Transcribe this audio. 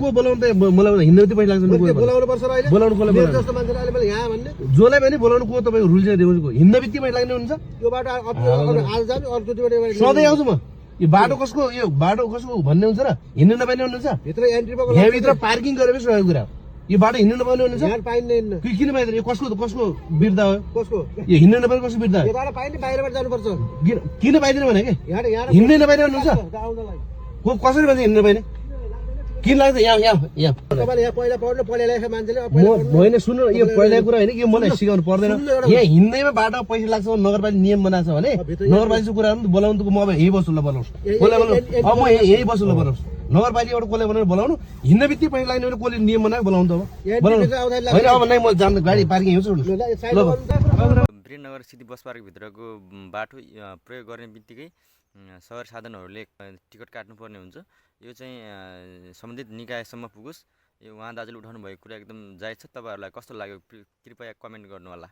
को बोलाउनु त मलाई हिँड्न पनि पैसा लाग्छ बोलाउनु पर्छ र अहिले बोलाउनु कसलाई मेरो जस्तो मान्छेले अहिले मैले यहाँ भन्ने जसलाई पनि बोलाउनु को तपाईको रुल्स एन्ड रेगुलेसनको हिँड्न बित्तिकै पैसा लाग्ने हुन्छ यो बाटो आज जानु अर्कोचोटि सधैँ आउँछु म यो बाटो कसको भन्ने हुन्छ र हिँड्नु नपाइने भन्नुहुन्छ भित्र एन्ट्री भएको यहाँभित्र पार्किङ गरेपछि रहेको कुरा हो यो बाटो हिँड्नु नपाउने भन्नुहुन्छ यहाँ पाइँदैन किन पाइँदैन यो कसको बिर्ता हो कसको यो हिँड्नु नपाउने कसको बिर्ता हो यो बाटो पाइने बाहिरबाट जानुपर्छ किन पाइँदैन भने के यहाँ हिँड्नै नपाइने भन्नुहुन्छ आउनलाई कसरी भन्छ हिँड्नु नपाइने किन लाग्छ यहाँ तपाईँले यहाँ पहिला पढ्नु पढाइरहेको मान्छेले होइन सुन्नु यो पहिलाको कुरा होइन यो मलाई सिकाउनु पर्दैन यहाँ हिँड्दैमा बाटो पैसा लाग्छ नगरपालिका नियम बनाएको छ भने नगरपालिकाको कुरा बोलाउनु त म अब यही बस्नुलाई बोलाउँछु अब म यही बस्नुलाई बोलाउँछु नगरपालिकाबाट कसले बनाएर बोलाउनु हिँड्न बित्तिकै पैसा लाग्ने भने कसले नियम बनाएर बोलाउनु त अब होइन अब नै म जान्नु गाडी पार्किङ हेर्छु वीरनगर सिटी बस पार्कभित्रको बाटो प्रयोग गर्ने बित्तिकै सवारी साधनहरूले टिकट काट्नुपर्ने हुन्छ यो चाहिँ सम्बन्धित निकायसम्म पुगोस् यो उहाँ दाजुले उठाउनु भएको कुरा एकदम जायज छ। तपाईँहरूलाई कस्तो लाग्यो कृपया कमेन्ट गर्नु होला।